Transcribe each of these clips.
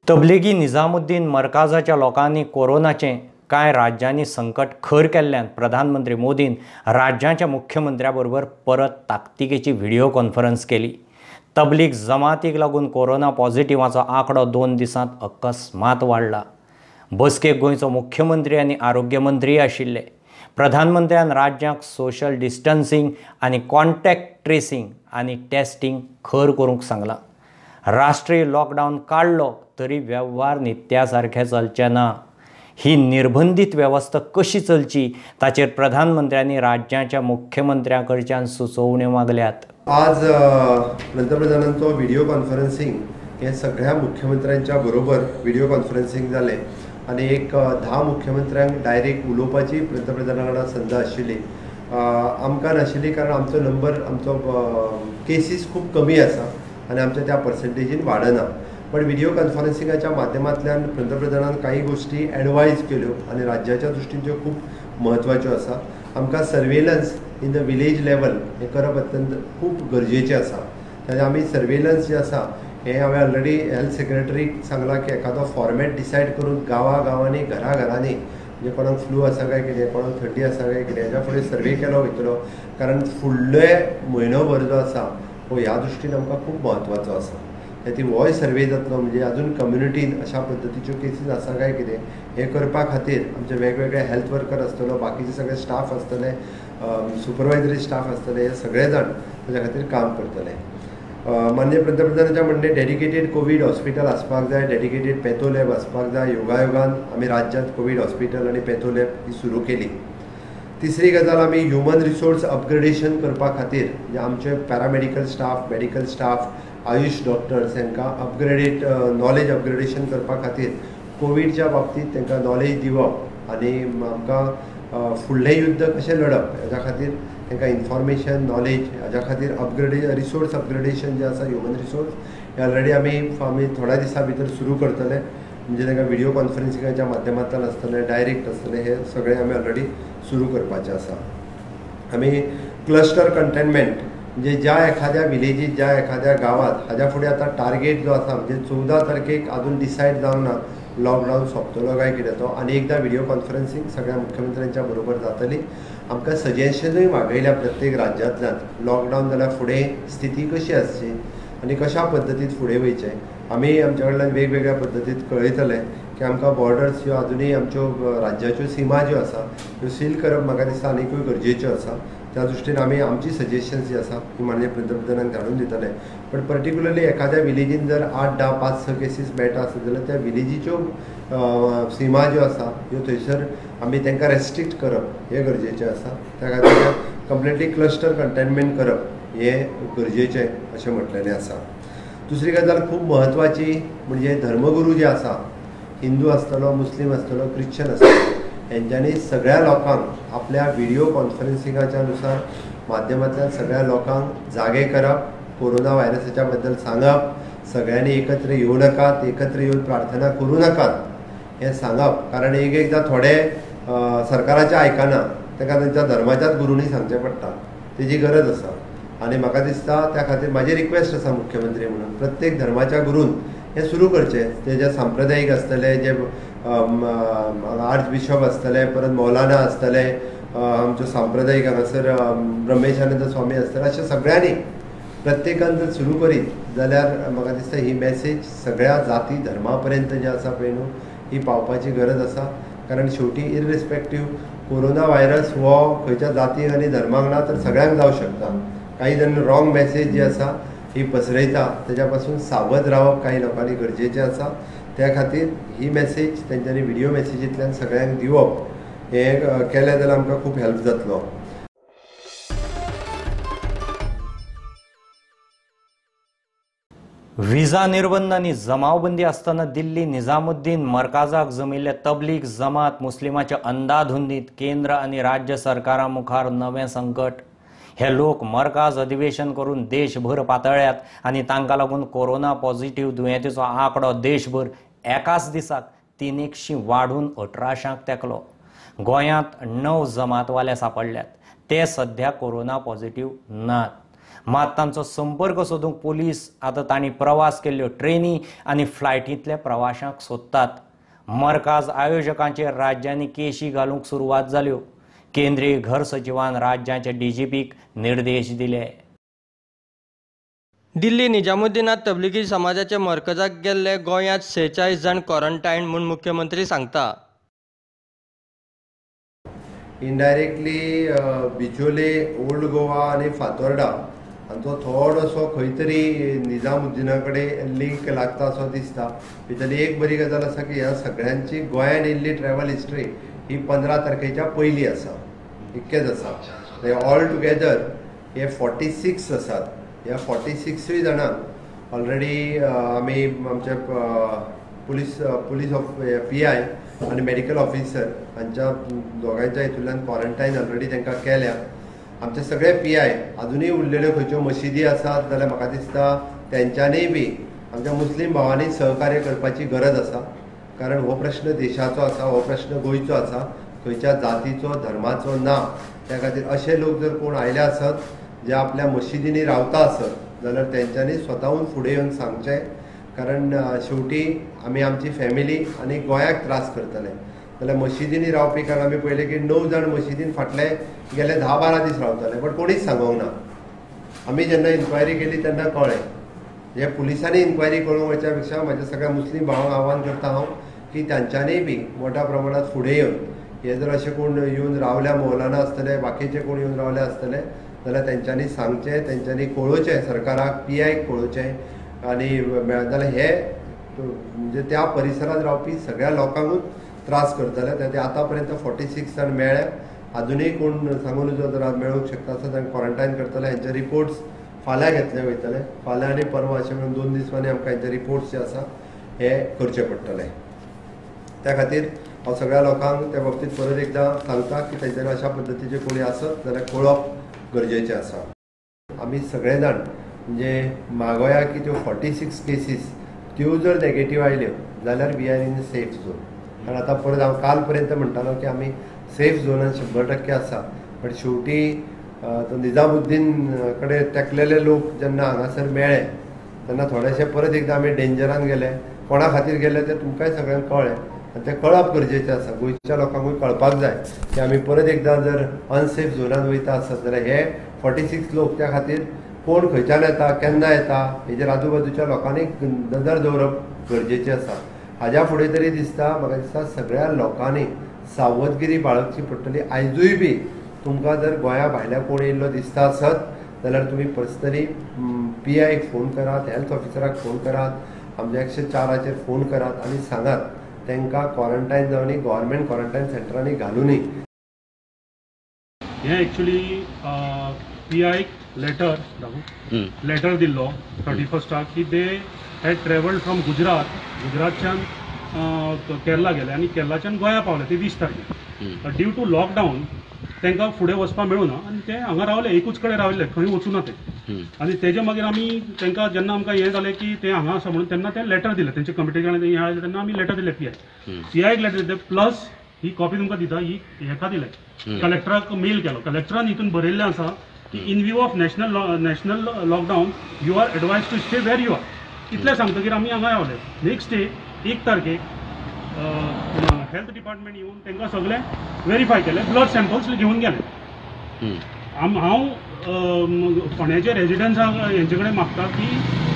तबलिगी निजामुद्दीन मरकाजाच्या लोकांनी कोरोनाचें कांय राज्यांनी संकट खर केल्ल्यान प्रधानमंत्री मोदीन राज्यांच्या मुख्यमंत्र्या बरोबर परत ताकतिकेची व्हिडिओ कॉन्फरन्स केली. तबलीग जमातीक लागून कोरोना पॉझिटिव्हाचो आंकडो 2 दिसांत अकस्मात वाडला. बसकेक गोंयचो मुख्यमंत्री आनी आरोग्यमंत्री आशिल्ले. प्रधानमंत्र्यान राज्यांक सोशल डिस्टन्सिंग आनी कॉन्टॅक्ट ट्रेसिंग आनी टेस्टिंग खर करूंक सांगलां. राष्ट्रीय लॉकडावन काडलो तरी वेव्हार नित्या सारखे चलचे ना. ही निर्बंधीत वेवस्था कशी चलची ताचेर प्रधानमंत्र्यांनी राज्यांच्या मुख्यमंत्र्यां कडच्यान सुचोवण्यो मागल्यात. आज पंतप्रधानांचो व्हिडिओ कॉन्फरन्सिंग हे सगळ्या मुख्यमंत्र्यांच्या बरोबर व्हिडिओ कॉन्फरन्सिंग जालें आनी एक 10 मुख्यमंत्र्यांक डायरेक्ट उलोवपाची पंतप्रधाना कडेन संद आशिल्ली. आमकां नाशिल्ली कारण आमचो नंबर आमचो केसीस खूब कमी आसा आनी आमच्या त्या पर्संटेजीन वाडना. पण व्हिडिओ कॉन्फरन्सिंगाच्या माध्यमांतल्यान पंतप्रधानान काही गोष्टी एडवायज केल्यो आनी राज्याच्या दृश्टीन त्यो खूब म्हत्वाच्यो आसा. आमकां surveillance in the village level हें करप अत्यंत खूब गरजेचें आसा. तेन्ना आमी सर्वेलन्स जें आसा हें हांवें ऑलरेडी हेल्थ सेक्रेटरीक सांगलां की एखादो फॉर्मेट डिसायड करून गांवा गांवांनी घरा घरांनी म्हणजे कोणाक फ्लू आसा काय कितें, कोणाक थंडी आसा काय कितें, हेज्या फुडें सर्वे केलो वयतलो. कारण फुडले म्हयनोभर जो आसा हो ह्या दृश्टीन आमकां खूब म्हत्वाचो आसा. ती होय सर्वे जातलो म्हणजे अजून कम्युनिटीन अशा पद्दतीच्यो केसीस आसा काय कितें हें करपा खातीर आमचे वेगवेगळे हेल्थ वर्कर आसतलो, बाकीचे सगळे स्टाफ आसतले, सुपरवायजरी स्टाफ आसतले, हे सगळे जाण ताच्या खातीर काम करतले. माननीय पंतप्रधानाच्या म्हणणें डेडिकेटेड कोवीड हॉस्पिटल आसपाक जाय, डेडिकेटेड पॅथो लॅब आसपाक जाय. योगायोगान आमी राज्यांत कोवीड हॉस्पिटल आनी पॅथो लॅब ही सुरू केली. तिसरी गजाल आमी ह्युमन रिसोर्स अपग्रेडेशन करपा खातीर म्हणजे आमचे paramedical staff, medical staff, AYUSH doctors हांकां अपग्रेडेड नॉलेज अपग्रेडेशन करपा खातीर कोविडच्या बाबतींत तांकां नॉलेज दिवप आनी आमकां फुडलें युद्ध कशें लडप हेज्या खातीर तांकां इन्फॉर्मेशन नॉलेज हेज्या खातीर रिसोर्स अपग्रेडेशन जें आसा ह्युमन रिसोर्स हें ऑलरेडी आमी थोड्या दिसां भितर सुरू करतले. म्हणजे तांकां व्हिडिओ कॉन्फरन्सिंगाच्या माध्यमांतल्यान आसतलें, डायरेक्ट आसतलें, हें सगळें आमी ऑलरेडी सुरू करपाचें आसा. आमी क्लस्टर कंटेनमेंट म्हणजे ज्या एखाद्या विलेजीत, ज्या एखाद्या गांवांत हाज्या फुडें आतां टार्गेट जो आसा म्हणजे 14 तारखेक आजून डिसायड जावंक ना लॉकडावन सोंपतलो काय कितें तो. आनी एकदां व्हिडिओ कॉन्फरन्सिंग सगळ्या मुख्यमंत्र्यांच्या बरोबर जातली. आमकां सजेशनूय मागयल्या प्रत्येक राज्यांतल्यान लॉकडावन जाल्यार फुडें स्थिती कशी आसची आनी कशा पद्दतीन फुडें वयचें. आमी आमच्या कडल्यान वेगवेगळ्या पद्दतीत कळयतले की आमकां बॉर्डर्स ह्यो आजुनूय आमच्यो राज्याच्यो सीमा ज्यो आसा त्यो सील करप म्हाका दिसता आनिकूय गरजेच्यो आसा. त्या दृश्टीन आमी आमची सजेशन्स जी आसा ती माननीय पंतप्रधानांक धाडून दितले. पण पर्टिक्युलरली एखाद्या विलेजीन जर 8, 10, 5, 6 केसीस मेळटा आसत जाल्यार त्या विलेजीच्यो सीमा ज्यो आसा ह्यो थंयसर आमी तांकां रेस्ट्रिक्ट करप हें गरजेचें आसा. त्या खातीर कंप्लिटली क्लस्टर कंटेनमेंट करप हें गरजेचें अशें म्हटलेलें आसा. दुसरी गजाल खूब म्हत्वाची म्हणजे धर्मगुरू जे आसा, हिंदू आसतलो, मुस्लीम आसतलो, क्रिश्चन आसतलो, हेंच्यांनी सगळ्या लोकांक आपल्या व्हिडिओ कॉन्फरन्सिंगाच्या नुसार माध्यमांतल्यान सगळ्या लोकांक जागे करप, कोरोना व्हायरसाच्या बद्दल सांगप, सगळ्यांनी एकत्र येवं नाकात, एकत्र येवन प्रार्थना करूं नाकात हें सांगप. कारण एक एकदां थोडे सरकाराचें आयकना, ताका तांच्या धर्माच्याच गुरूंनी सांगचें पडटा, तेजी गरज आसा. आनी म्हाका दिसता त्या खातीर म्हाजी रिक्वेस्ट आसा मुख्यमंत्री म्हणून प्रत्येक धर्माच्या गुरून हें सुरू करचें. ते जे सांप्रदायीक आसतले, जे आर्च बिशॉप आसतले, परत मौलाना आसतले, आमच्यो सांप्रदायीक हांगासर ब्रह्मेशानंद स्वामी आसतले, अशें सगळ्यांनी प्रत्येकान जर सुरू करीत जाल्यार म्हाका दिसता ही मॅसेज सगळ्या जाती धर्मा पर्यंत जे आसा पळय न्हू ही पावपाची गरज आसा. कारण शेवटी इररिस्पेक्टीव कोरोना व्हायरस हो खंयच्या जातीक आनी धर्माक ना तर सगळ्यांक जावं शकता. काही जाण रॉंग मॅसेज जी आसा ही पसरयता, तेज्या पासून सावध रावप काही लोकांनी गरजेचें आसा. त्या खातीर ही मॅसेज तेंच्यांनी व्हिडिओ मॅसेजींतल्यान सगळ्यांक दिवप हें केलें जाल्यार आमकां खूब हेल्प जातलो. विजा निर्बंध आनी जमावबंदी आसतना दिल्ली निजामुद्दीन मरकाजाक जमिल्ले तबलीग जमात मुस्लिमाच्या अंदाधुंदीत केंद्र आनी राज्य सरकारां मुखार नवें संकट. हे लोक मरकाज अधिवेशन करून देशभर पातळ्ळ्यात आनी तांकां लागून कोरोना पॉझिटिव्ह दुयेंतीचो आंकडो देशभर एकाच दिसाक 300 वाडून 1800 तेंकलो. गोंयांत 9 जमातवाले सांपडल्यात, ते सध्या कोरोना पॉझिटिव्ह नात. मात तांचो संपर्क सोदूंक पोलीस आतां तांणी प्रवास केल्ल्यो ट्रेनी आनी फ्लायटींतल्या प्रवाशांक सोदतात. मरकाज आयोजकांचेर राज्यांनी केशी घालूंक सुरवात जाल्यो. केंद्रीय घर सचिवान राज्याच्या डीजीपीक निर्देश दिले. दिल्ली निजामुद्दीनात तबलिगी समाजाच्या मरकजाक गेल्ले गोंयांत 46 जाण क्वॉरंटायन म्हूण मुख्यमंत्री सांगता. इनडायरेक्टली बिचोले, ओल्ड गोवा आनी फातोर्डा हांचो थोडोसो खंय तरी निजामुद्दीना कडेन लिंक लागता असो दिसता. भितरली एक बरी गजाल आसा की ह्या सगळ्यांची गोंयांत येयल्ली ट्रॅवल हिस्ट्री ही 15 तारखेच्या पयलीं आसा, इतकेंच आसा. ऑल टुगेदर हे 46 आसात. ह्या 46 जाणांक ऑलरेडी आमी आमचे पुलीस पुलीस ऑफ PI आनी मेडिकल ऑफिसर हांच्या दोगांयच्या हितूंतल्यान क्वॉरंटायन ऑलरेडी तांकां केल्या. आमचे सगळे PI अजुनूय उरलेल्यो खंयच्यो मशिदी आसात जाल्यार म्हाका दिसता तेंच्यांनीय बी आमच्या मुस्लीम भावांनी सहकार्य करपाची गरज आसा. कारण हो प्रश्न देशाचो आसा, हो प्रश्न गोंयचो आसा, खंयच्या जातीचो धर्माचो ना. त्या खातीर अशे लोक जर कोण आयले आसत जे आपल्या मशिदींनी रावता आसत जाल्यार तेंच्यांनी स्वताहून फुडें येवन सांगचें. कारण शेवटी आमी आमची फॅमिली आनी गोंयाक त्रास करतले. जाल्यार मशिदींनी रावपी, कारण आमी पळयलें की 9 जाण मशिदीन फाटले गेले 10-12 दीस रावताले, बट कोणीच सांगोंक ना. आमी जेन्ना इन्क्वायरी केली तेन्ना कळ्ळें. हे पुलिसांनी इन्क्वायरी करूंक वचच्या पेक्षा म्हाज्या सगळ्या मुस्लीम भावांक आव्हान करता हांव की तांच्यांनीय बी मोठ्या प्रमाणांत फुडें येवन हे जर अशे कोण येवन रावल्या मौलाना आसतले, बाकीचे कोण येवन रावले आसतले जाल्यार तेंच्यांनी सांगचें, तेंच्यांनी कळोवचें सरकाराक, PIक कळोवचें. आनी जाल्यार हे म्हणजे त्या परिसरांत रावपी सगळ्या लोकांकूच त्रास करतले. ते आतां पर्यंत 46 जाण मेळ्ळे, अजुनूय कोण सांगून जर मेळूंक शकता आसत तांकां क्वॉरंटायन करतले. हेंचे रिपोर्ट्स फाल्यां घेतले वयतले, फाल्यां आनी परवां अशें म्हणून 2 दिसांनी आमकां हेंचे रिपोर्ट्स जे आसा हे करचे पडटले. त्या खातीर हांव सगळ्या लोकांक त्या बाबतींत परत एकदां सांगता की तेंच्यांनी अशा पद्दतीचे कोणी आसत जाल्यार कळप गरजेचें आसा. आमी सगळे जाण म्हणजे मागोया की त्यो 46 केसीस त्यो जर नेगेटीव आयल्यो जाल्यार we are in safe zone. कारण आतां परत हांव काल पर्यंत म्हणटालो की आमी सेफ झोनान 100% आसा, बट शेवटी तो निजामुद्दीन कडेन तेकलेले लोक जेन्ना हांगासर मेळ्ळे तेन्ना थोडेशे परत एकदां आमी डेंजरान गेले. कोणा खातीर गेले ते तुमकांय सगळ्यांक कळ्ळें आनी तें कळप गरजेचें आसा. गोंयच्या लोकांकूय कळपाक जाय की आमी परत एकदां जर अनसेफ झोनान वयता आसत जाल्यार हे 46 लोक त्या खातीर कोण खंयच्यान येता, केन्ना येता हेजेर आजूबाजूच्या लोकांनी नदर दवरप गरजेचें आसा. हाज्या फुडें तरी दिसता म्हाका दिसता सगळ्या लोकांनी सावधगिरी बाळगची पडटली. आयजूय बी तुमकां जर गोंया भायल्या कोण येयल्लो दिसता आसत जाल्यार तुमी पर्सनली PIक फोन करात, हेल्थ ऑफिसराक फोन करात, आमच्या 104 फोन करात आनी सांगात तांकां क्वॉरंटायन जावनी गव्हर्मेंट क्वॉरंटायन सेंटरांनी घालुनी. हें एक्चुली PIक लेटर लेटर दिल्लो 31 की they had travelled from Gujarat, गुजरातच्यान Kerala गेले आनी केरलाच्यान गोंया पावले ते 20 तारखेक. ड्यू टू लॉकडावन तांकां फुडें वचपाक मेळूना आनी ते हांगा रावले, एकूच कडेन राविल्ले, खंय वचूना ते. आनी तेजे मागीर आमी तांकां जेन्ना आमकां हें जालें की ते हांगा आसा म्हणून तेन्ना ते लेटर दिलें, तेंचे कमिटी कडेन हें आयलें तेन्ना आमी लेटर दिलें PIक लेटर दिलें, प्लस ही कॉपी तुमकां दिता, ही हेका दिलें कलेक्टराक मेल केलो. कलेक्टरान हितून बरयल्लें आसा की in view of national lockdown you are advise to stay where you are. इतलें सांगतकीर आमी हांगा रावले. नेक्स्ट डे 1 तारखेक हेल्थ डिपार्टमेंट येवन तांकां सगळें वेरीफाय केलें, ब्लड सॅम्पल्स घेवन गेले. हांव फोंड्याचे रेजिडंट्सांक हेंचे कडेन मागता की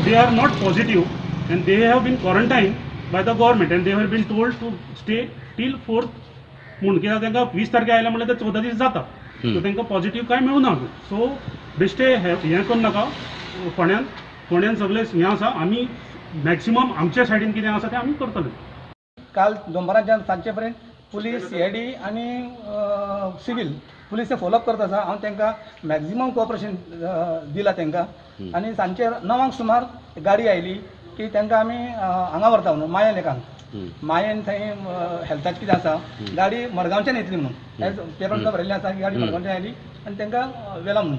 they are not positive and they have been quarantine by the government and they have been told to stay till 4th म्हूण. कित्याक तांकां 20 तारखे आयल्या म्हणल्यार ते 14 दीस जाता, सो तांकां पॉझिटीव कांय मेळूना अजून. सो बेश्टे हें करूं नाका. फोंड्यान सगळें हें आसा, आमी मॅक्सिमम आमच्या सायडीन कितें आसा तें आमी करतले. काल दोनपरांच्यान सांजचे पर्यंत पुलीस, CID आनी सिवील पुलीस ते फॉलोअप करत आसा. हांव तांकां मॅक्झिमम कोऑपरेशन दिलां तांकां. आनी सांजचे 9 सुमार गाडी आयली की तांकां आमी हांगा व्हरता म्हणून माया लेकान, मायेन थंय हेल्थाचें कितें आसा, गाडी मडगांवच्यान येतली म्हणून एज पेपर बरयल्लें आसा की गाडी मडगांवच्यान आयली आनी तांकां व्हेला म्हणून.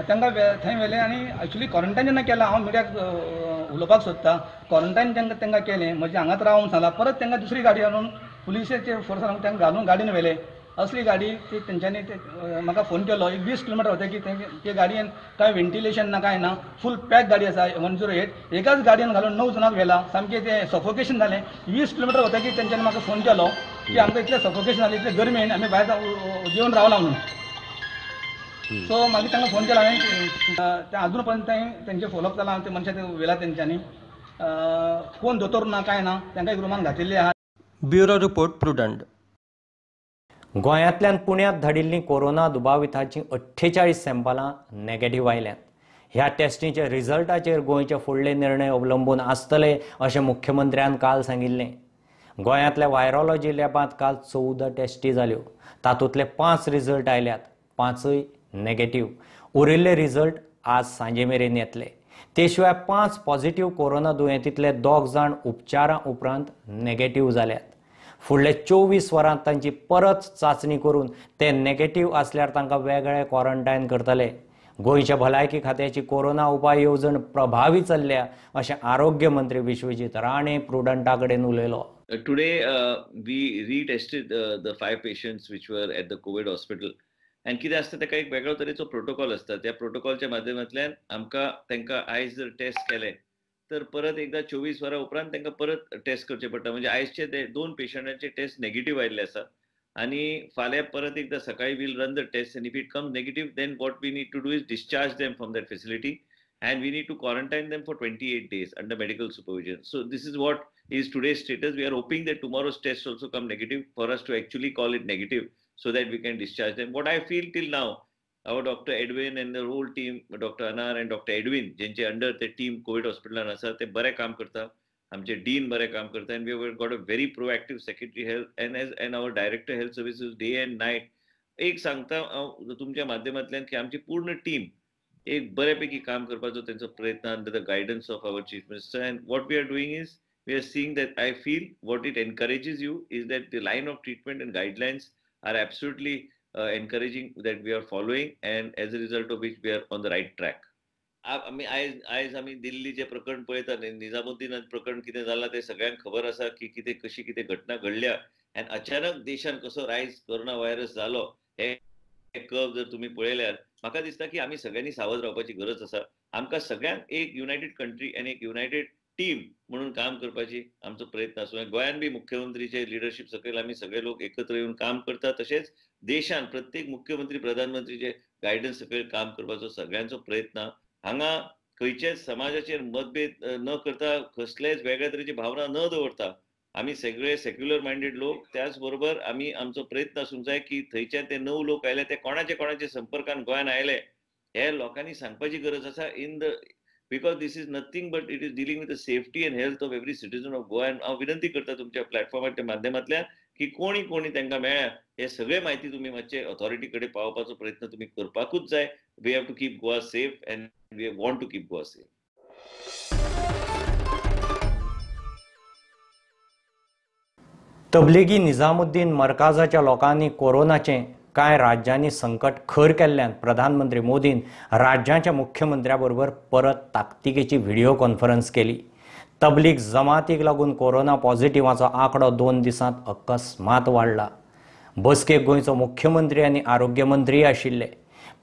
तांकां थंय व्हेलें आनी एक्चुली क्वॉरंटायन जेन्ना केलां, हांव मिडियाक उलोवपाक सोदता, क्वॉरंटायन तांकां केलें म्हणजे हांगाच रावून सांगलां, परत तांकां दुसरी गाडी हाडून पुलिसेचे फोर्सान तांकां घालून गाडयेन व्हेलें. असली गाडी ती तेंच्यांनी म्हाका फोन केलो एक 20 किलोमिटर होते की ते गाडयेन कांय व्हेंटिलेशन ना कांय ना, फूल पॅक गाडी आसा 108, एकाच गाडयेन घालून 9 जाणांक व्हेला, सामकें तें सफोकेशन जालें. 20 किलोमिटर होते की तेंच्यांनी म्हाका फोन केलो की आमकां इतलें सफोकेशन जालें, इतलें गरमेन आमी भायर जेवन रावला म्हणून. सो मागीर तांकां फोन केला हांवें, ते आजून पर्यंत तेंचे फॉलोअप जाला, ते मनशां ते व्हेला तेंच्यांनी, कोण दोतोर ना कांय ना, तांकां एक रुमान घातिल्ले आहा. Bureau report, Prudent. गोंयांतल्यान पुण्यांत धाडिल्लीं कोरोना दुबावितांचीं 48 सॅम्पलां नॅगेटीव्ह आयल्यांत. ह्या टेस्टीच्या रिजल्टाचेर गोंयचे फुडले निर्णय अवलंबून आसतले अशें मुख्यमंत्र्यान काल सांगिल्लें. गोंयांतल्या व्हायरोलॉजी लॅबांत काल 14 टेस्टी जाल्यो, तातूंतले 5 रिजल्ट आयल्यात, 5य नॅगेटीव्ह. उरिल्ले रिजल्ट आज सांजे मेरेन येतले. ते शिवाय 5 पॉझिटिव्ह कोरोना दुयेंतींतले 2 जाण उपचारा उपरांत नॅगेटीव्ह जाल्यात. फुडले 24 वरांत तांची परत चांचणी करून ते नॅगेटीव्ह आसल्यार तांकां वेगळे क्वॉरंटायन करतले. गोंयच्या भलायकी खात्याची कोरोना उपाय येवजण प्रभावी चल्ल्या अशें आरोग्य मंत्री विश्वजीत राणे प्रुडंटा कडेन उलयलो. Today we retested the 5 patients which were at the COVID hospital. आनी कितें आसता ताका एक वेगळो तरेचो प्रोटोकॉल आसता. त्या प्रोटोकॉलच्या माध्यमांतल्यान आमकां तांकां आयज जर टेस्ट केले तर परत एकदा 24 वरां उपरांत तांकां परत टेस्ट करचे पडटा. म्हणजे आयजचे ते 2 पेशंटांचे टेस्ट नेगेटीव आयिल्ले आसा आनी फाल्यां परत एकदा सकाळी we'll run the test and if it comes negative then what we need to do is discharge them from that facility and we need to quarantine them for 28 days under medical supervision. So this is what is today's status. We are hoping that tomorrow's test also come negative for us to actually call it negative so that we can discharge them. What I feel till now, our Dr. Edwin and the whole team, Dr. Anar and Dr. Edwin, jenche under the team COVID hospital आसा, ते बरे काम करता, आमचे dean बरे काम करता, and we have got a very proactive secretary health and as and our director health services day and night. एक सांगता हांव तुमच्या माध्यमांतल्यान की आमची पूर्ण टीम एक बऱ्यापैकी काम करपाचो तेंचो प्रयत्न under the guidance of our chief minister. And what we are doing is we are seeing that I feel what it encourages you is that the line of treatment and guidelines are absolutely encouraging that we are following, and as a result of which we are on the right track. आमी आयज आमी दिल्लीचें प्रकरण पळयता, निजामुद्दीन प्रकरण कितें जालां तें सगळ्यांक खबर आसा की कितें कशी कितें घटना घडल्या आनी अचानक देशान कसो रायज कोरोना व्हायरस जालो हे कर्व जर तुमी पळयल्यार म्हाका दिसता की आमी सगळ्यांनी सावध रावपाची गरज आसा. आमकां सगळ्यांक एक युनायटेड कंट्री आनी एक युनायटेड टीम म्हणून काम करपाची आमचो प्रयत्न आसूं. गोंयान बी मुख्यमंत्रीचे लिडरशीप सकयल आमी सगळे लोक एकत्र येवन काम करता, तशेंच देशान प्रत्येक मुख्यमंत्री प्रधानमंत्रीचे गायडन्स सकयल काम करपाचो सगळ्यांचो प्रयत्न. हांगा खंयच्याच समाजाचेर मतभेद न करता, कसलेच वेगळ्या तरेची भावना न दवरता आमी सगळे सेक्युलर मायंडेड लोक, त्याच बरोबर आमी आमचो प्रयत्न आसूंक जाय की थंयच्यान ते 9 लोक आयले ते कोणाचे कोणाचे संपर्कान गोंयान आयले हे लोकांनी सांगपाची गरज आसा. In the because this is nothing but it is dealing with the safety and health of every citizen of Goa. And हांव विनंती करता तुमच्या प्लॅटफॉर्माच्या माध्यमांतल्यान की कोणी कोणी तांकां मेळ्ळ्या हे सगळे म्हायती तुमी मातशे ऑथॉरिटी कडेन पावोवपाचो प्रयत्न तुमी करपाकूच जाय. We have to keep Goa safe and we want to keep Goa safe. Tablighi Nizamuddin मरकाजाच्या लोकांनी कोरोनाचें कांय राज्यांनी संकट खर केल्ल्यान प्रधानमंत्री मोदीन राज्यांच्या मुख्यमंत्र्या बरोबर परत ताकतिकेची व्हिडिओ कॉन्फरन्स केली. तबलीग जमातीक लागून कोरोना पॉझिटिव्हाचो आंकडो 2 दिसांत अकस्मात वाडला. बसकेक गोंयचो मुख्यमंत्री आनी आरोग्यमंत्री आशिल्ले.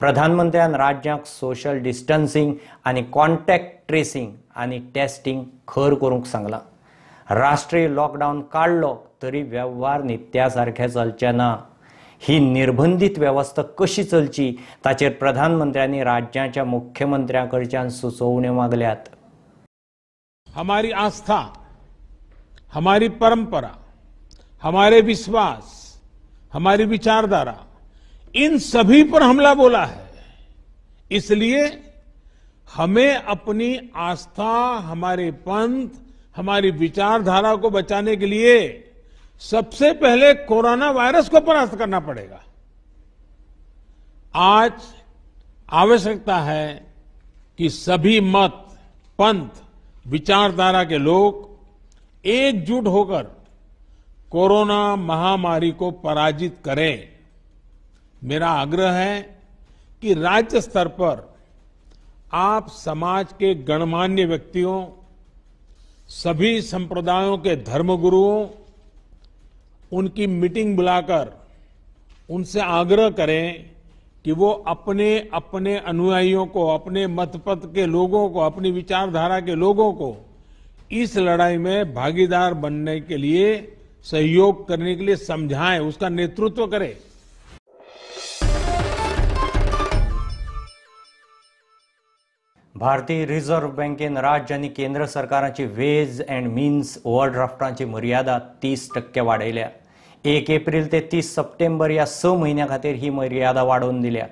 प्रधानमंत्र्यान राज्यांक सोशल डिस्टन्सिंग आनी कॉन्टॅक्ट ट्रेसिंग आनी टेस्टिंग खर करूंक सांगलां. राष्ट्रीय लॉकडावन काडलो तरी वेव्हार नित्या सारखे चलचे ना. ही निर्बंधित व्यवस्था कशी चलची ताचेर प्रधानमंत्र्यांनी राज्यांच्या मुख्यमंत्र्यां कडच्यान सुचोवण्यो मागल्यात. हमारी आस्था, हमारी परंपरा, हमारे विश्वास, हमारी विचारधारा, इन सभी पर हमला बोला है. इसलिए हमें अपनी आस्था, हमारे पंथ, हमारी विचारधारा को बचाने के लिए सबसे पहले कोरोना वायरस को परास्त करना पड़ेगा. आज आवश्यकता है कि सभी मत, पंथ, विचारधारा के लोग एकजुट होकर कोरोना महामारी को पराजित करें. मेरा आग्रह है कि राज्य स्तर पर आप समाज के गणमान्य व्यक्तियों, सभी संप्रदायों के धर्मगुरुओं, उनकी मीटिंग बुलाकर उनसे आग्रह करें कि वो अपने अपने अनुयायियों को, अपने मतपथ के लोगों को, अपनी विचारधारा के लोगों को इस लड़ाई में भागीदार बनने के लिए, सहयोग करने के लिए समझाएं, उसका नेतृत्व करें। भारतीय रिझर्व्ह बँकेन राज्य आनी केंद्र सरकाराची वेज अँड मीन्स ओव्हरड्राफ्टाची मर्यादा 30% वाडयल्या। 1 एप्रिल ते 30 सप्टेंबर ह्या 6 म्हयन्या खातीर ही मर्यादा वाडोवन दिल्या।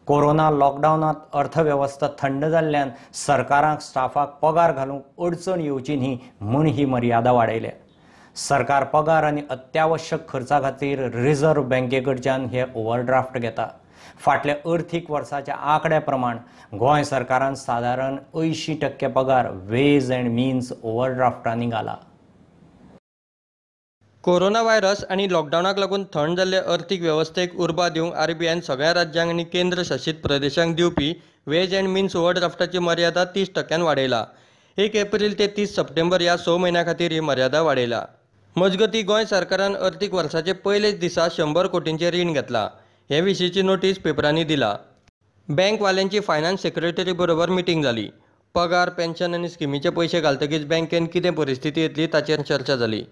कोरोना लॉकडावनांत अर्थवेवस्था थंड जाल्ल्यान सरकारांक स्टाफाक पगार घालूंक अडचण येवची न्ही म्हूण ही मर्यादा वाडयल्या। सरकार पगार आनी अत्यावश्यक खर्चा खातीर रिझर्व्ह बँके कडच्यान हे ओव्हरड्राफ्ट घेता। फाटल्या अर्थीक वर्साच्या आंकड्या प्रमाण गोंय सरकारान सादारण 80% पगार वेज अँड मीन्स ओव्हरड्राफ्टांनी घाला। कोरोना व्हायरस आनी लॉकडावनाक लागून थंड जाल्ले अर्थीक वेवस्थेक उर्बा दिवंक आरबीआयन सगळ्या राज्यांक आनी केंद्र शासीत प्रदेशांक दिवपी वेज अँड मीन्स ओव्हरड्राफ्टाची मर्यादा 30% वाडयला। 1 एप्रिल ते 30 सप्टेंबर ह्या 6 म्हयन्या खातीर ही मर्यादा वाडयला। मजगतीं गोंय सरकारान अर्थीक वर्साचे पयलेच दिसा 100 कोटींचें रीण घेतला। हे विशींची नोटीस पेपरांनी दिला। बँकवाल्यांची फायनान्स सेक्रेटरी बरोबर मिटींग जाली। पगार, पेन्शन आनी स्किमीचे पयशे घालतकीच बँकेन कितें परिस्थिती येतली ताचेर चर्चा जाली।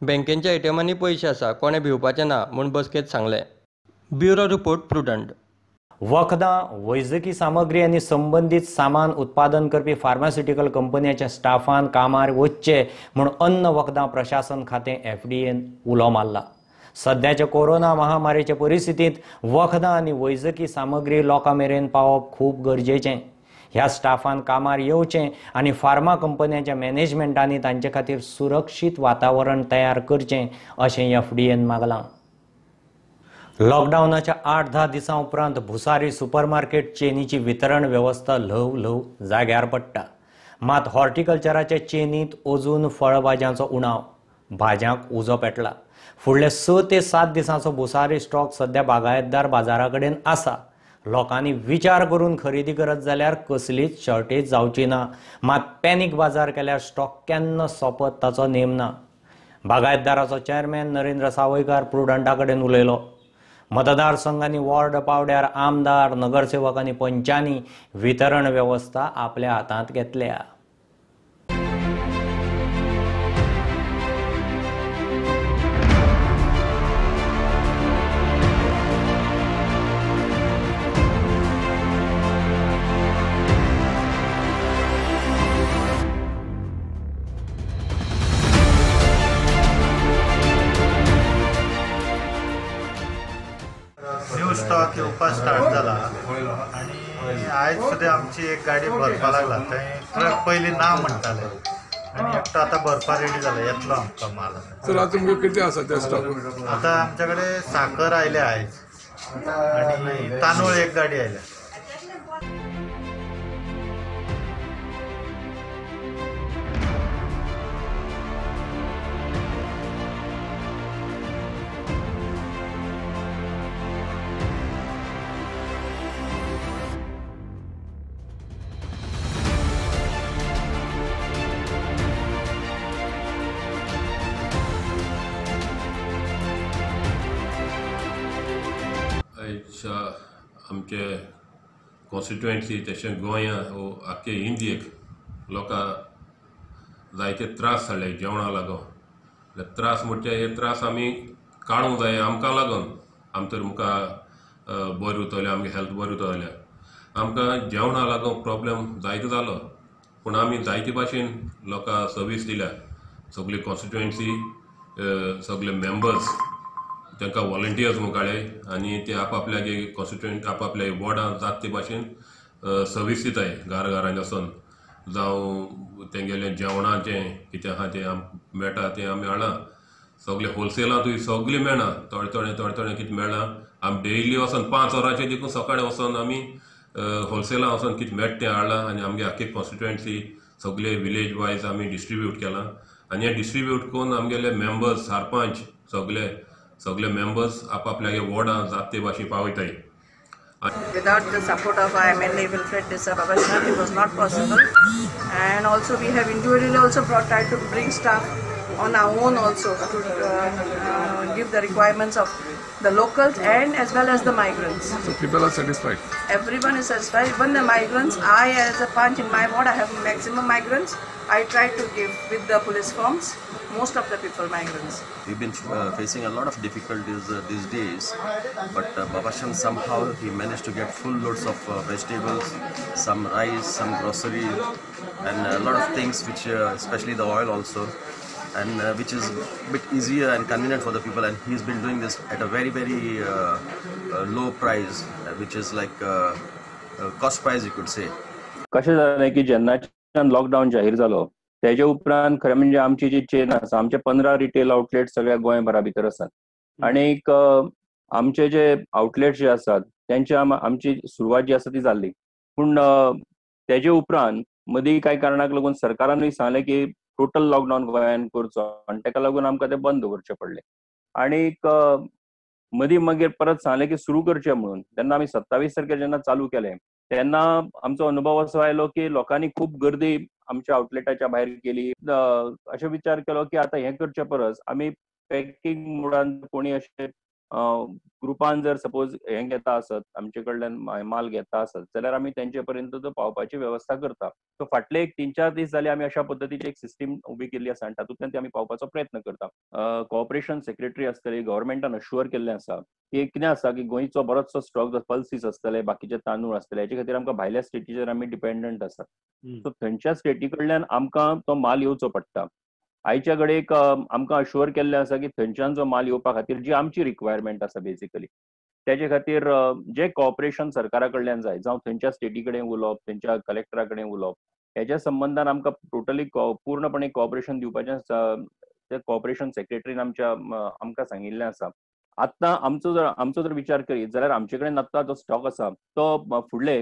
बँकेच्या एटीएमांनी पयशे आसा, कोणें भिवपाचें ना म्हूण बसकेंत सांगलें। Bureau report, Prudent. वखदां, वैजकी सामग्री आनी संबंदीत सामान उत्पादन करपी फार्मास्युटिकल कंपन्यांच्या स्टाफान कामार वचचें म्हूण अन्न वखदां प्रशासन खातें एफडीएन उलो मारला। सद्याच्या कोरोना महामारीचे परिस्थितींत वखदां आनी वैजकी सामग्री लोकां मेरेन पावप खूब गरजेचें। ह्या स्टाफान कामार येवचें आनी फार्मा कंपन्यांच्या मॅनेजमेंटांनी तांचे खातीर सुरक्षीत वातावरण तयार करचें अशें एफडीएन मागलां। लॉकडावनाच्या 8-10 दिसां उपरांत भुसारी सुपरमार्केट चेनीची वितरण वेवस्था ल्हव ल्हव जाग्यार पडटा। मात हॉर्टिकल्चराचे चेनींत अजून फळभाज्यांचो उणाव, भाज्यांक उजो पेटला। फुडले 6 ते 7 दिसांचो भुसारी स्टॉक सद्या बागायतदार बाजारा कडेन आसा। लोकांनी विचार करून खरेदी करत जाल्यार कसलीच शॉर्टेज जावची ना। मात पॅनीक बाजार केल्यार स्टॉक केन्ना सोंपत ताचो नेम ना। बागायतदाराचो चेअरमॅन नरेंद्र सावयकार प्रुडंटा कडेन उलयलो। मतदारसंघांनी वॉर्ड पावड्यार आमदार, नगरसेवक आनी पंचांनी वितरण वेवस्था आपल्या हातांत घेतल्या। स्टॉक येवपा स्टार्ट जाला आनी आयज सुद्दां आमची एक गाडी भरपा लागला। थंय ट्रक पयलीं ना म्हणटाले आनी एकटो आतां भरपा रेडी जाला, येतलो आमकां माल। सर, आतां तुमकां कितें आसा त्या स्टॉक? आतां आमच्या कडेन साकर आयल्या आयज आनी तांदूळ एक गाडी आयल्या। आमचे कॉन्स्टिट्युएन्सी तशें गोंया वो आख्खे इंडियेक लोकां जायते त्रास जाले जेवणा लागून। त्रास म्हणजे हे त्रास आमी काडूंक जाय आमकां लागून। आम तर मुखार बरें उरतलें, आमगे हेल्थ बरें उरतलें। आमकां जेवणा लागून प्रॉब्लम जायतो जालो, पूण आमी जायते भाशेन लोकां सर्वीस दिल्या। सगली कॉन्स्टिट्युएन्सी, सगले मेंबर्स तांकां वॉलंटियर्स म्हूण काडले आनी ते आपआपल्यागे कॉन्स्टिट्युएंट आपआपल्या वॉर्डान जाता ते भाशेन सर्वीस दिताय घरा घरांनी वचोन, जावं तेंगेलें जेवणाचें कितें आहा तें आमकां मेळटा तें आमी हाडलां। सगळें होलसेलांतूय सगळें मेळना, थोडें थोडें थोडें थोडें कितें मेळना। आमी डेली वचोन 5 वरांचेर देखून सकाळीं वचोन आमी होलसेलां वचोन कितें मेळटा तें हाडलां आनी आमगे आख्खी कॉन्स्टिट्युएन्सी सगळे विलेज वायज आमी डिस्ट्रिब्यूट केलां आनी हें डिस्ट्रिब्यूट करून आमगेले मेंबर्स सरपंच सगळे सगळे मेंबर्स आपापल्या वॉर्डां जाता ते भाशेन पावयताय। Without the support of our MLA Wilfred D'Sa Babashan, it was not possible. And also we have individually also tried to bring stuff on our own also to give the requirements of the locals and as well as the migrants. So people are satisfied? Everyone is satisfied, even the migrants. I as a panch in my ward, I have maximum migrants. I try to give with the police forms, most of the people migrants. We've been facing a lot of difficulties these days, but Babasham somehow he managed to get full loads of vegetables, some rice, some grocery, and a lot of things which, especially the oil also, and which is a bit easier and convenient for the people. And he's been doing this at a very, very low price, which is like cost price you could say. कशें जालें की जेन्नाच्यान lockdown जाहीर जालो तेजे उपरांत खरें म्हणजे आमची जी चेन आसा, आमचे 15 रिटेल आउटलेट सगळ्या गोंयभरा भितर आसात आनीक आमचे जे आउटलेट जे आसात तेंचे आमची सुरवात जी आसा ती जाल्ली. पूण तेजे उपरांत मदीं कांय कारणाक लागून सरकारानूय सांगलें की टोटल लॉकडावन गोंयान करचो आनी तेका लागून आमकां तें बंद दवरचें पडलें. आनीक मदीं मागीर परत सांगलें की सुरू करचें म्हणून, तेन्ना आमी 27 तारखेर जेन्ना चालू केलें तेन्ना आमचो अनुभव असो आयलो की लोकांनी खूब गर्दी आमच्या आउटलेटाच्या भायर केली. अशें विचार केलो की आतां हें करचे परस आमी पॅकिंग मोडान कोणी अशें ग्रुपान जर सपोज हें घेता आसत, आमचे कडल्यान माल घेता आसत जाल्यार आमी तेंचे पर्यंत तो पावपाची वेवस्था करता. सो फाटले एक 3-4 दीस जाले आमी अशा पद्दतीची एक सिस्टीम उबी केल्ली आसा आनी तातूंतल्यान ती आमी पावपाचो प्रयत्न करता. कॉपरेशन सेक्रेटरी आसतली, गव्हर्मेंटान अश्युअर केल्लें आसा की कितें आसा की गोंयचो बरोचसो स्टॉक पल्सीस आसतले, बाकीचे तांदूळ आसतले, हेचे खातीर आमकां भायल्या स्टेटीचेर आमी डिपेंडंट आसात. सो थंयच्या स्टेटी कडल्यान आमकां तो माल येवचो पडटा. आयच्या घडयेक आमकां अश्युअर केल्लें आसा की थंयच्यान जो माल येवपा खातीर जी आमची रिक्वायरमेंट आसा बेसिकली तेजे खातीर जे कॉपरेशन सरकारा कडल्यान जाय, जावं थंयच्या स्टेटी कडेन उलोवप, थंयच्या कलेक्टरा कडेन उलोवप, हेच्या संबंदान आमकां टोटली पूर्णपणे कॉपरेशन दिवपाचें ते कॉपरेशन सेक्रेटरीन आमच्या आमकां सांगिल्लें आसा. आतां आमचो जर विचार करीत जाल्यार आमचे कडेन आत्तां जो स्टॉक आसा तो फुडले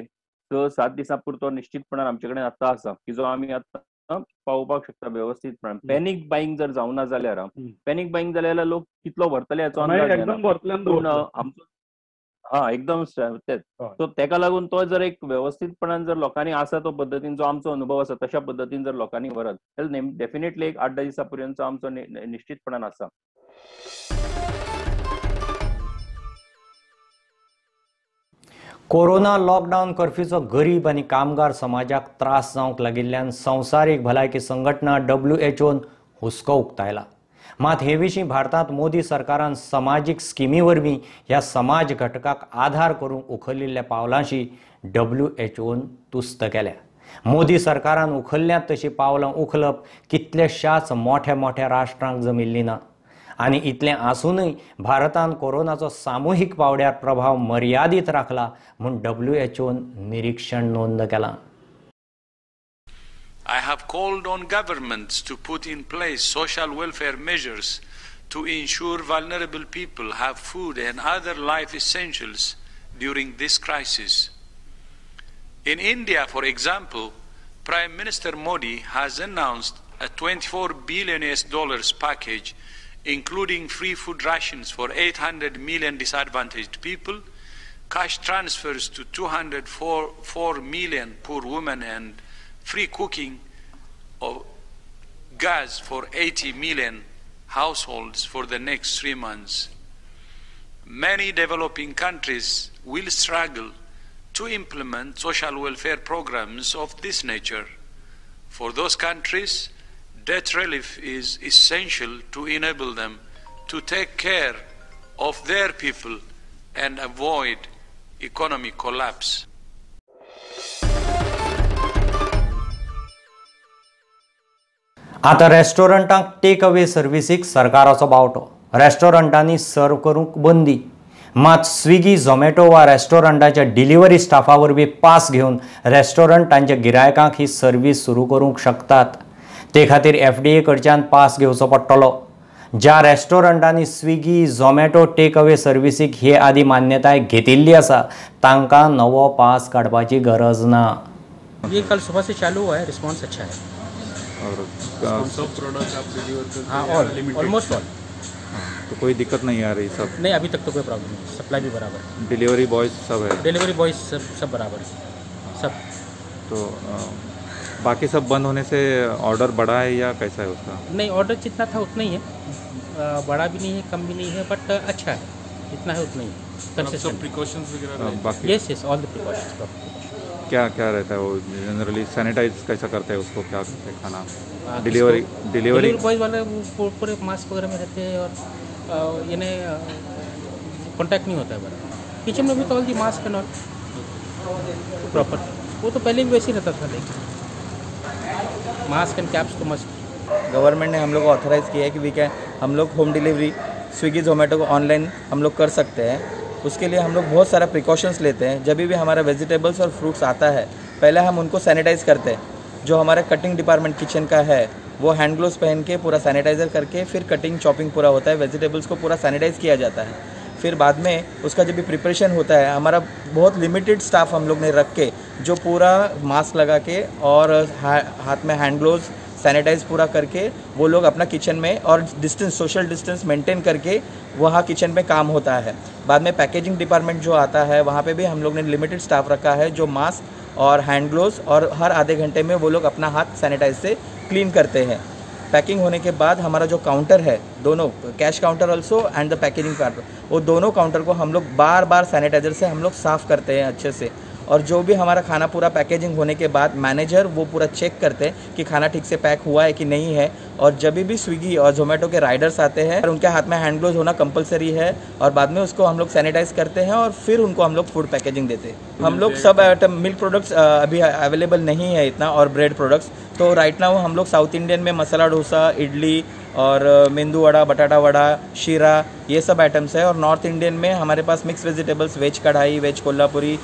6-7 दिसां पुरतो निश्चितपणान आमचे कडेन आत्तां आसा की जो आमी आतां पावोवपाक शकता व्यवस्थीतपणान. पॅनीक बायिंग जर जावना जाल्यार, पॅनीक बायिंग जाल्यार लोक कितलो व्हरतले हाचो अंदाज येना. पूण आमचो हा एकदम तेच, सो तेका लागून तो जर एक व्यवस्थीतपणान जर लोकांनी आसा तो पद्दतीन जो आमचो अनुभव आसा तशा पद्दतीन जर लोकांनी व्हरत जाल्यार डेफिनेटली एक 8-10 दिसां पर्यंत आमचो निश्चितपणान आसा. कोरोना लॉकडावन कर्फ्यूचो गरीब आनी कामगार समाजाक त्रास जावंक लागिल्ल्यान संवसारीक भलायकी संघटना WHO हुस्को उक्तायला. मात हे विशीं भारतांत मोदी सरकारान समाजीक स्किमी वरवीं ह्या समाज घटकाक आधार करूंक उखलिल्ल्या पावलांशी WHO तुस्त केल्या. मोदी सरकारान उखल्ल्यांत तशीं पावलां उखलप कितल्याशाच मोठ्या मोठ्या राष्ट्रांक जमिल्ली ना आनी इतलें आसूनय भारतान कोरोनाचो सामुहीक पावड्यार प्रभाव मर्यादीत राखला म्हूण WHO निरीक्षण नोंद केलां. I have called on governments to put in place social welfare measures to ensure vulnerable people have food and other life essentials during this crisis. In India, for example, Prime Minister Modi has announced a $24 billion package including free food rations for 800 million disadvantaged people, cash transfers to 204 million poor women, and free cooking of gas for 80 million households for the next 3 months. Many developing countries will struggle to implement social welfare programs of this nature. For those countries, debt relief is essential to enable them to take care of their people and avoid economic collapse. आतां रेस्टॉरंटांक take away सर्विसीक सरकाराचो बावटो, रेस्टॉरंटांनी सर्व करूंक बंदी. मात Swiggy, Zomato वा रेस्टॉरंटाच्या delivery स्टाफा वरवीं pass घेवन रेस्टॉरंट तांच्या गिरायकांक ही सर्वीस सुरू करूंक शकतात. ते खातीर FDA कडच्यान पास घेवचो पडटलो. ज्या रेस्टॉरंटांनी स्विगी, झोमॅटो टेक अवे सर्विसीक हे आदी मान्यताय घेतिल्ली आसा तांकां नवो पास काडपाची गरज ना. ये कल सुबह से चालू हुआ है, रिस्पॉन्स अच्छा है. और सब प्रोडक्ट आप डिलीवर करते हैं? हाँ, ऑल, ऑलमोस्ट ऑल. तो कोई दिक्कत नहीं आ रही? सब नहीं, अभी तक तो कोई प्रॉब्लम नहीं, सप्लाई भी बराबर, डिलीवरी बॉयज सब है, डिलीवरी बॉयज सब सब बराबर है सब. तो बाकी सब बंद होने से ऑर्डर बढ़ा है या कैसा है उसका? नहीं, ऑर्डर जितना था उतना ही है, बढ़ा भी नहीं है, कम भी नहीं है, बट अच्छा है, जितना है उतना ही है। सब प्रिकॉशंस वगैरह बाकी? Yes yes, all the precautions. क्या क्या रहता है वो जनरली? सैनिटाइज कैसा करते हैं उसको, क्या करते हैं खाना? डिलीवरी डिलीवरी बॉयज वाले वो पूरे मास्क वगैरह में रहते हैं और यानी कॉन्टैक्ट नहीं होता है बराबर। किचन में भी तो all the mask and all proper, वो तो पहले भी वैसे ही रहता था, लेकिन मास्क एंड कैप्स तो मस्ट। गवर्नमेंट ने हम लोग को ऑथराइज़ किया है कि we can, हम लोग होम डिलीवरी स्विगी जोमेटो को ऑनलाइन हम लोग कर सकते हैं। उसके लिए हम लोग बहुत सारा प्रिकॉशंस लेते हैं। जब भी हमारा वेजिटेबल्स और फ्रूट्स आता है, पहले हम उनको सैनिटाइज़ करते हैं। जो हमारा कटिंग डिपार्टमेंट किचन का है वो हैंड ग्लोव्स पहन के पूरा सैनिटाइज़र करके फिर कटिंग चॉपिंग पूरा होता है। वेजिटेबल्स को पूरा सैनिटाइज़ किया जाता है। फिर बाद में उसका जब भी प्रिपरेशन होता है, हमारा बहुत लिमिटेड स्टाफ हम लोग ने रख के, जो पूरा मास्क लगा के और हाथ में हैंड ग्लोव्स सैनिटाइज़ पूरा करके वो लोग अपना किचन में और डिस्टेंस, सोशल डिस्टेंस मेंटेन करके वहाँ किचन में काम होता है। बाद में पैकेजिंग डिपार्टमेंट जो आता है वहाँ पे भी हम लोग ने लिमिटेड स्टाफ रखा है, जो मास्क और हैंड ग्लोव्स और हर आधे घंटे में वो लोग अपना हाथ सैनिटाइज से क्लीन करते हैं। पैकिंग होने के बाद हमारा जो काउंटर है, दोनों cash counter also and the packaging counter, वो दोनों काउंटर को हम लोग बार बार सैनिटाइज़र से हम लोग साफ़ करते हैं अच्छे से। और जो भी हमारा खाना पूरा पैकेजिंग होने के बाद मैनेजर वो पूरा चेक करते हैं कि खाना ठीक से पैक हुआ है कि नहीं है। और जब भी स्विगी और जोमेटो के राइडर्स आते हैं और उनके हाथ में हैंड ग्लोव्स होना कंपलसरी है, और बाद में उसको हम लोग सैनिटाइज़ करते हैं और फिर उनको हम लोग फूड पैकेजिंग देते हैं। हम लोग सब आइटम, मिल्क प्रोडक्ट्स अभी अवेलेबल नहीं है इतना, और ब्रेड प्रोडक्ट्स तो राइट now हम लोग साउथ इंडियन में मसाला डोसा, इडली और मेंदू वड़ा, बटाटा वड़ा, शीरा, ये सब आइटम्स है। और नॉर्थ इंडियन में हमारे pass mix vegetables, veg kadhai, veg Kolhapuri,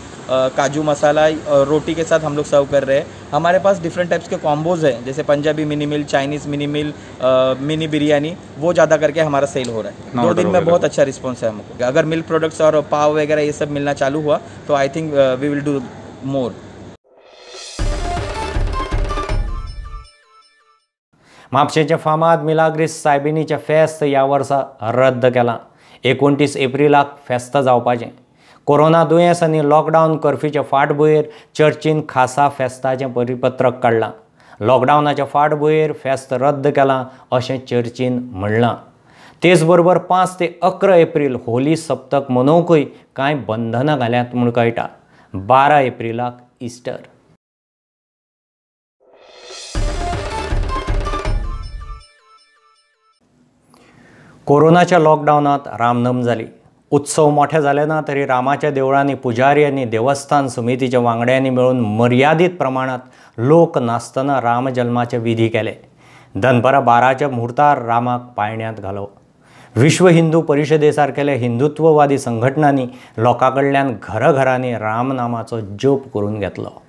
kaju masala और रोटी के साथ हम लोग सर्व कर रहे हैं। हमारे pass different types K combos हैं, जैसे Punjabi mini meal, Chinese mini meal, mini biryani, वो ज़्यादा करके हमारा सेल हो रहा है। 2 दिन में बहुत अच्छा रिस्पॉन्स है हमको। अगर मिल्क प्रोडक्ट्स और पाव वगैरह ये सब मिलना चालू हुआ तो I think we will do more. म्हापशेंचे फामाद मिलाग्रीस सायबिणीचें फेस्त ह्या वर्सा रद्द केलां. 29 एप्रिलाक फेस्त जावपाचें. कोरोना दुयेंस आनी लॉकडावन कर्फ्यूचे फाटभुंयेर चर्चीन खासा फेस्ताचें परिपत्रक काडलां. लॉकडावनाच्या फाटभुंयेर फेस्त रद्द केलां अशें चर्चीन म्हणलां. तेच बरोबर 5 ते 11 एप्रिल होली सप्तक मनोवंकूय कांय बंधनां घाल्यांत म्हूण कळटा. 12 एप्रिलाक इस्टर. कोरोनाच्या लॉकडावनांत रामनम जाली. उत्सव मोठे जाले ना तरी रामाच्या देवळांनी पुजारी आनी देवस्थान समितीच्या वांगड्यांनी मेळून मर्यादीत प्रमाणांत लोक नासतना रामजल्माचे विधी केले. दनपरां 12च्या मुहूर्तार रामाक पाळण्यांत घालो. विश्व हिंदू परिशदे सारकेले हिंदुत्ववादी संघटनांनी लोकां कडल्यान घराघरांनी रामनामाचो जप करून घेतलो.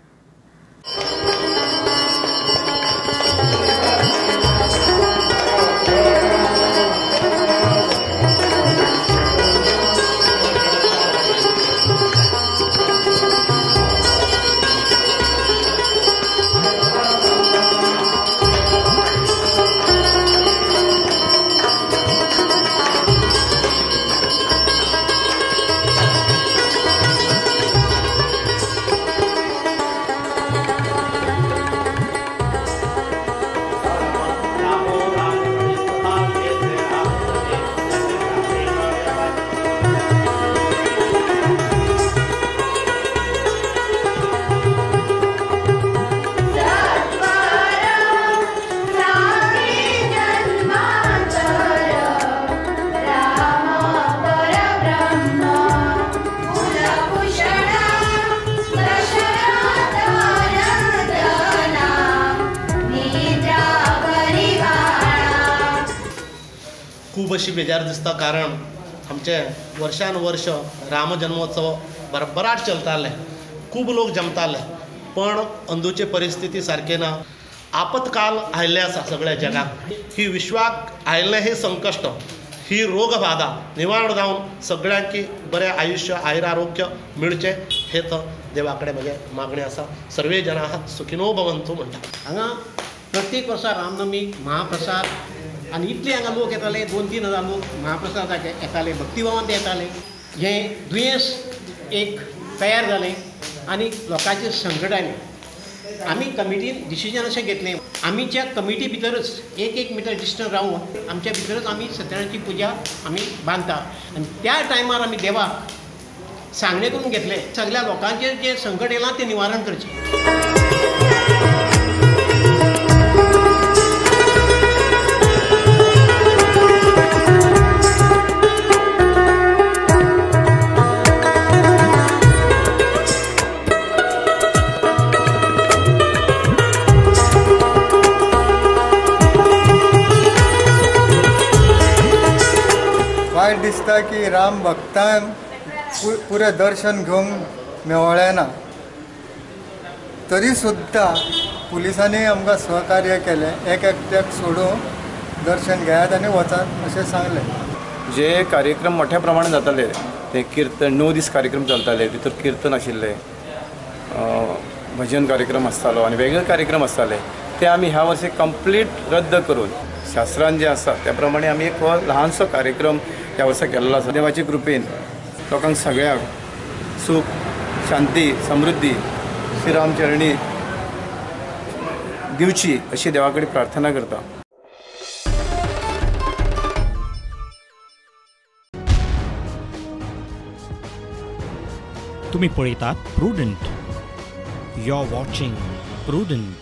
खूब अशी बेजार दिसता, कारण आमचे वर्षान वर्ष राम जन्मोत्सव भरभराट चलताले, खूब लोक जमताले, पण अंदूचे परिस्थिती सारकी ना. आपतकाल आयिल्लें आसा सगळ्या जगाक, ही विश्वाक आयिल्लें हे संकश्ट, ही रोगबाधा निवारण जावन सगळ्यांकी बरें आयुष्य आयुर आरोग्य मेळचें हे तर देवा कडेन म्हजें मागणें आसा. सर्वे जनाः सुखिनो भवन्तु म्हणटा. हांगा प्रत्येक वर्सा रामनवमी महाप्रसाद आनी इतले हांगा लोक येताले, 2-3 हजार लोक महाप्रसादाक येताले, भक्तिभावान ते येताले. हें दुयेंस एक तयार जालें आनी लोकांचेर संकट आयलें. आमी कमिटीन डिसिजन अशें घेतलें, आमीच्या कमिटी भितरच एक एक मिटर डिस्टन्स रावून आमच्या भितरच आमी सत्यनारायणाची पुजा आमी बांदता आनी त्या टायमार आमी देवाक सांगणें करून घेतलें सगळ्या लोकांचेर जें संकट येयलां तें निवारण करचें. वायट दिसता की राम भक्तांक पुरें दर्शन घेवंक मेळ्ळें ना, तरी सुद्दां पुलिसांनी आमकां सहकार्य केलें, एक एकट्याक सोडून दर्शन घेयात आनी वचात अशें सांगलें. जे कार्यक्रम मोठ्या प्रमाणात जाताले ते किर्तन 9 दीस कार्यक्रम चलताले, भितर किर्तन आशिल्लें, भजन कार्यक्रम आसतालो आनी वेगळे कार्यक्रम आसताले, ते आमी ह्या वर्सी कंप्लीट रद्द करून शास्त्रान जे आसा त्या प्रमाणे आमी एक ल्हानसो कार्यक्रम ह्या वर्सा केल्लो आसा. देवाचे कृपेन लोकांक सगळ्यांक सूख, शांती, समृद्धी श्रीराम चरणी दिवची अशी देवा कडेन प्रार्थना करता. तुम्ही पळयतात Prudent. You are watching Prudent.